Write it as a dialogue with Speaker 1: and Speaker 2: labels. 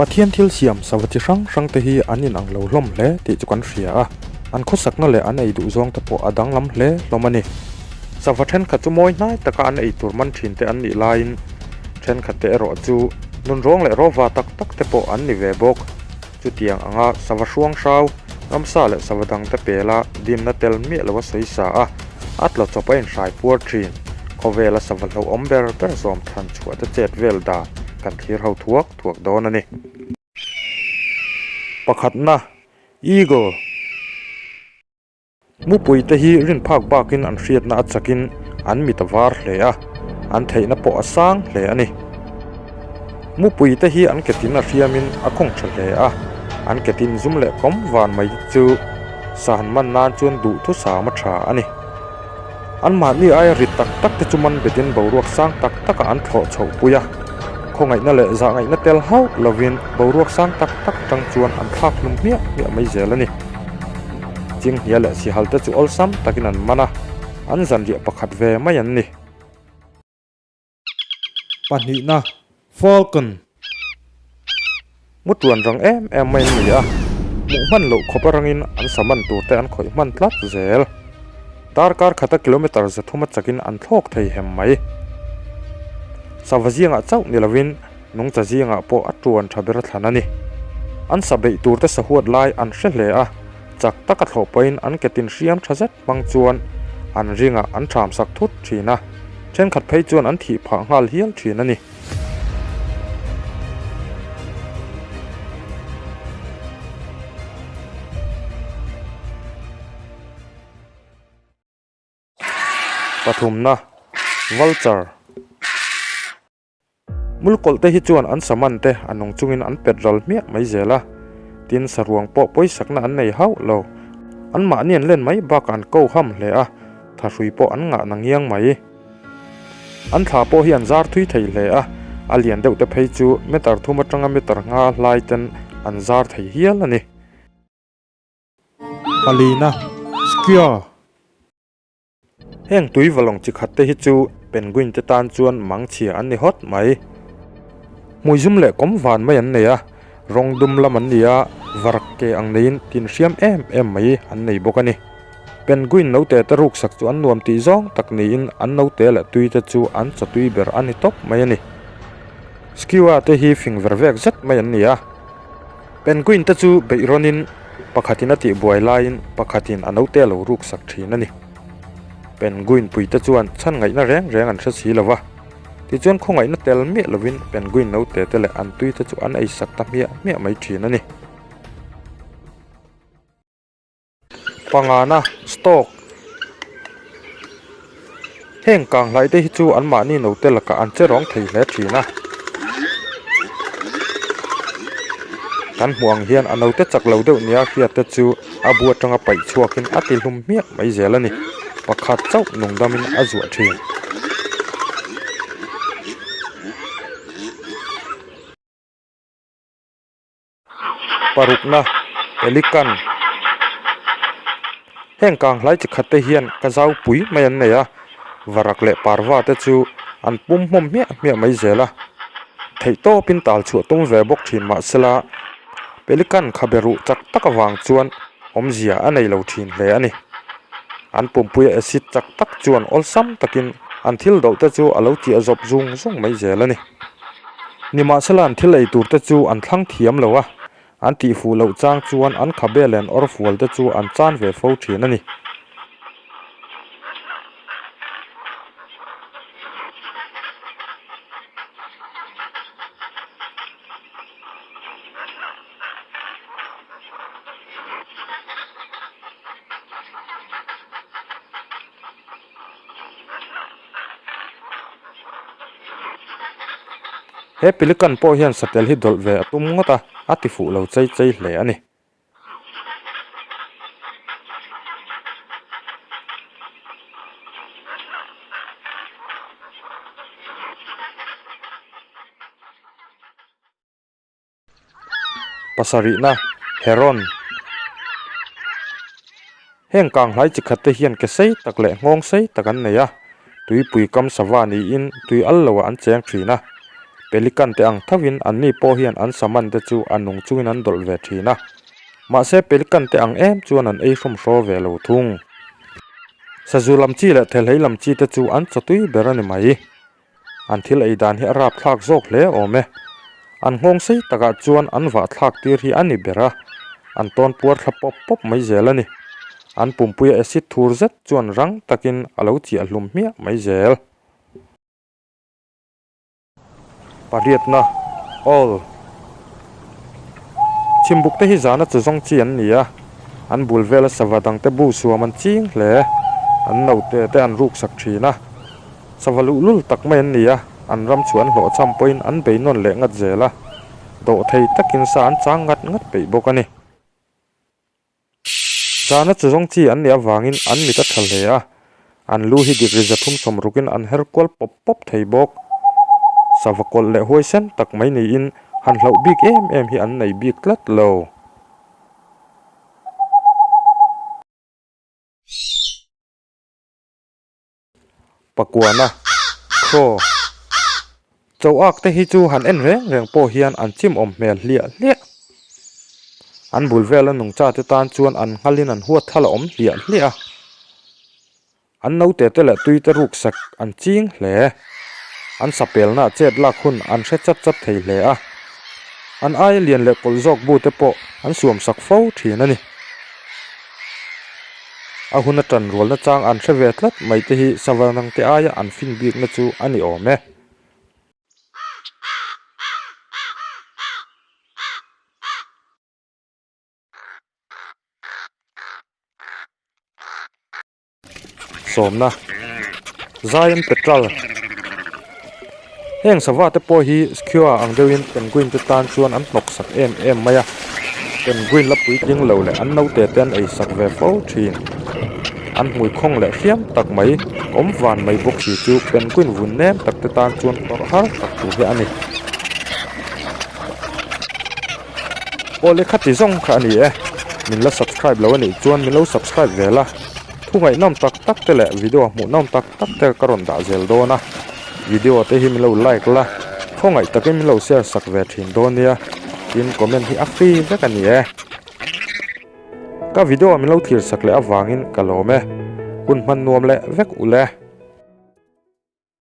Speaker 1: Pathian thil siam sava chi hrang hrang te hi an inang lo hlawm hle tih chu kan hria a, an khawsakna leh an ei duh zawng te pawh a danglam hle hlawm a ni. Sava thenkhat chu mawi hnai taka an ei tur man thin te an nih laiin thenkhat te erawh chu nunrawng leh rawva tak tak te pawh an ni ve bawk. Chutiang anga sava hruang hrau, ramsa leh sava dang te pela dimna tel miah lo a sawi sa a, a tla chawp a inhrai puar thin. Khawvela sava hlauhawm ber ber zawm thlan chhuah te chet vel dan kan thlir ho thuak thuak dawn a ni. Pakhatna, Eagle. Mupui te hi rin phak bakin an hriatna a chakin an mit a var hle a, an theihna pawh a sang hle a ni. Mupui te hi an ketin a hriamin a khawng tha hle a, an ketin zum leh kawm van mai te chu sa han man nan chuan duhthusam a tha a ni. Anmahni aia rit tak tak te chu man betin boruak sang tak takah an thlawh chhoh pui a, khawngaihna leh zahngaihna tel hauh lovin boruak sang tak tak atang chuan an thlak hlum hmiah hmiah mai zel a ni. Chinghnia leh sihal te chu awlsam takin an man a, an zanriah pakhat ve mai an ni. Pahnihna, Falcon. Mu tuan rang em em mai an ni a, hmuh hman loh khawp arangin an sa man tur te an khawih hman tlat zel. Darkar khata kilometre 300 a chakin an thlawk thei hem mai. Sava zingah chauh ni lovin nungcha zingah pawh a tuan tha ber a thlan a ni. An sa beih tur te sahuat lai an hre hle a, chak taka thlawh pahin an ke tin hriam tha zet hmang chuan an ringah an ṭham sak thut ṭhin a, ṭhenkhat phei chuan an thih phah nghal hial ṭhin a ni. Pathumna, Vulture. Mulkawlh te hi chuan an saman te a nung chungin an pet ral hmiah mai zel a, tin saruang pawh pawisakna an nei hauh lo. Anmahni an len mai bakah an ko ham hle a, thahrui pawh an ngah na ngiang mai. An thla pawh hi an zar thui thei hle a, a lian deuh te phei chu meter thum atanga meter nga hlai ten an zar thei hial a ni. Palina, Square. Heng tui valawng chi khat te hi chu penguin te tan chuan mang chhia an ni hawt mai. Hmui zum leh kawm van mai an nei a, rawng dum lam an ni a, varak ke ang neiin tin hriam em em mai an nei bawk a ni. Penguin note te ruksak chu an nuam tih zawng tak niin an note leh tui te chu an chaw tui ber a ni tawp mai a ni. Skua te hi fing ver vek zet mai an ni a. Penguin te chu beih rawnin pakhatin a tih buai laiin pakhatin a note a lo ruk sak thin a ni. Penguin pui te chuan chhan ngaihna reng reng an hre si lo va, tichuan khawngaihna tel miah lovin penguin note te leh an tui te chu an ei sak ta hmiah hmiah mai thin a ni. Pangana, Stock, Heng kanghlai te hi chu anmahni note lakah an che rawng thei hle thin a. Kan hmuh ang hian a note chak lo deuh nia hriat te chu a bu atanga paih chhuakin a ti hlum hmiah mai zel a ni. Pakhat chauh nungdamin a zuah thin. Parukna, Pelican. Heng kanghlai chi khat te hian ka zau pui mai an nei a, varak leh parva te chu an pum hmawm hmiah hmiah mai zel a. Theih tawpin tal chhuah tum ve bawk thin mahsela Pelican khabe ruh chak tak avang chuan awmzia a nei lo thin hle a ni. An pumpuia acid chak tak chuan awlsam takin an thil dawlh te chu a lo chiah zawp zung zung mai zel a ni. Nimahsela an thil ei tur te chu an thlang thiam lo a, an tihfuh loh chang chuan an khabe leh an awrfual te chu an chan ve fo thin a ni. He pelican pawh hian satel hi dawlh ve a tum ngawt a, a ti fuh lo chei chei hle a ni. Pasarihna, Heron. Heng kanghlai chi khat te hian ke sei tak leh nghawng sei tak an nei a, tuipui kam sava niin tui al loah an cheng thin a. Pelican te ang thovin anni pawh hian an saman te chu a nung chungin an dawlh ve thin a. Mahse pelican te ang em chuan an ei hrawm hraw ve lo thung. Sazu lam chi leh thelhei lam chi te chu an chawtui ber a ni mai. An thil ei dan hi a rap thlak zawk hle awm e. An nghawng sei takah chuan an vah thlak tir hi a ni ber a, an tawn puar thla pawp pawp mai zel a ni. An pumpuia acid thur zet chuan rang takin a lo chiah hlum hmiah mai zel. Pariatna, All. Chhimbuk te hi zana chu zawng chi an ni a, an bul vela sava dangte bu suam an ching hle. An naute te an ruksak thin a. Sava luhlul tak mai an ni a, an ram chu an hlawhchham pawhin an bei nawn leh ngat zel a, dawhthei takin sa an chang ngat ngat peih bawk a ni. Zana chu zawng chi an nih avangin an mit a tha hle a, an lu hi degree 360 rukin an her kual pawp pawp thei bawk. Sava kawlh leh huaisen tak mai niin han hlauh bik em em hi an nei bik tlat lo. Pakuana, Crow, Cho ak te hi chu han en reng reng pawh hian an chim awm hmel hliah hliah. An bul vela nungcha te tan chuan an nghalin an huat thal a awm hliah hliah a. An naute te leh tui te ruk sak an ching hle. An sapelna chet lak hun an hre chat chat thei hle a. An aia lian leh kawlh zawk bu te pawh an suam sak fo thin a ni. A hun a tan rualna chang an hre ve tlat mai te hi Savanang te aia an fin bikna chu a ni awm e. Sawmna, Zion Petrel Heng sava te pawh hi Skua ang deuhin penguin te tan chuan an hnawk sak em em mai a, penguin la puitling lo leh an naute te an ei sak ve fo thin. An hmui khawng leh hriam tak mai, awm van mai bawk si chu penguin vun nem tak te tan chuan tawrh har tak tur hi a ni. Aw lehkha ti zawng kha a ni e, min la subscribe lo a nih chuan min lo subscribe ve la, thu ngaihnawm tak tak te leh video hmuhnawm tak tak te ka rawn dah zel dawn a, video te hi min lo like la, khawngaih takin min lo share sak ve thin dawn nia, tin comment hi a free vek a ni e. Ka video min lo thlir sak leh avangin ka lawm e, hun hman nuam leh vek u le.